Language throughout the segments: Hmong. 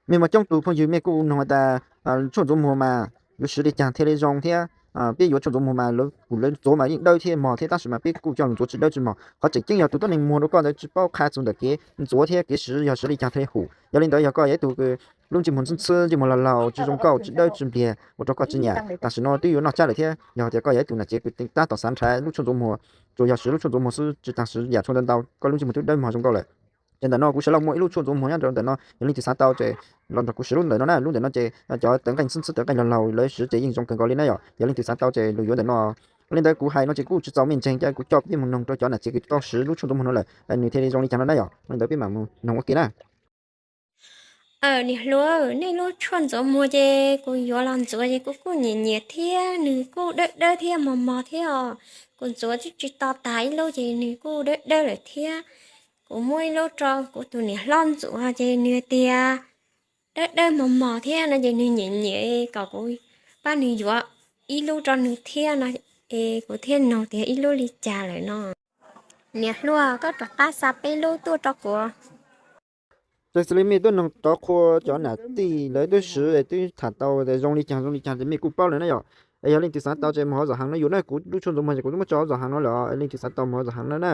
Mej muaj coob tug phooj ywg mej kuj noog tas tshuaj ntxuav muag mas yuav siv li caag thiaj li zoo thiab, peb yuav tshuaj ntxuav muag mas lawv kuj lawv ntxuav mas yeej dawb thiab mog thiab, tab sis mas peb kuj coj mus ntxuav tsis dawb tsis mog. Qhov tseem ceeb yog tus tuab neeg muag rau koj ntawd tsis paub qha txug ntawm kev ntxuav thiab kev siv yog siv li caag thiaj li hum. Yog li ntawd yog koj yog ib tug lub ntsej muag ntxhwb ntxhwb, ntsej muag laug laug, tsis zoo nkauj, tsis dawb tsis npliag, ua rau koj tsis nyiam, tam sim no twb yuav noj tsab lawm thiab. Yog tias koj yog ib tug nam tsev kws tab tom xav nrhav lub tshuaj ntxuav muag, tsuas yog siv lub tshuaj ntxuav muag xwb tsis taag siv yam tshuaj ntau ntau, koj lub ntsej muag twb dawb mog zoo nkauj lawm. Ces ntawm no kuv sawv laug muaj ib lub tshuaj ntxuav muag nyob rau ntawm no, yog leej twg xav tau ces los nrog kuv siv lub ntawm no na. Lub ntawm no ces cov tawv nqeej ntxhwb ntxhwb, tawv nqeej laug laug lawv siv ces yeej zoo kawg nkaus li na yom. Yog leej twg xav tau ces lug yuav ntawm no. Li ntawd kuv hais no ces kuj tsis txaus mej ntseeg, ces kuv coj peb mus noog rau cov nam tsev kws tau siv lub tshuaj ntxuav muag no lawm, nws thiaj li zoo li caag no na yom. Li ntawd peb mam mus noog ua ke na. Niam hluas, nej lub tshuaj ntxuav muag ces kuv yuav los ntxuav ces kuv kuj nyiam nyiam thiab, nws kuj dawb dawb thiab mos mos thiab os. Kuv ntxuav twb tsis to tag ib lub ces nws kuj dawb dawb lawm thiab. Kuv muab ib lub rau kuv tus niam hlob ntxuav ces nws tias dawb dawb mos mos thiab no ces nws nyiam nyiam kom kuv pab nws yuav ib lub rau nws thiab no, es kuv thiaj noog tias ib lub li cas lawm no. Niam hluas, koj rov qab xa peb lub tuaj rau kuv. Ces xws li mej tuaj noog rov qhua cov nam tij lawv twb siv es twb tham tau tias zoo li caag zoo li caag ces mej kuj paub lawm na yom. Es yog leej twg xav tau ces mus hauv zam heev no, yus na, kuv lub tshuaj ntxuav muag ces kuv twb muab tso hauv zam heev no lawm os. Leej twg xav tau mus hauv zam heev na na.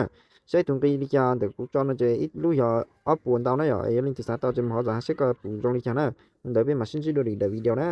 Saib tus nqi li cas ntawm kuv tso no ces ib lub yog ob puas ntau na yom. Yog leej twg xav tau ces mus hauv zam heev saib koj pum zoo li caag na. Li ntawd peb mam sib ntsib dua lwm daim video na.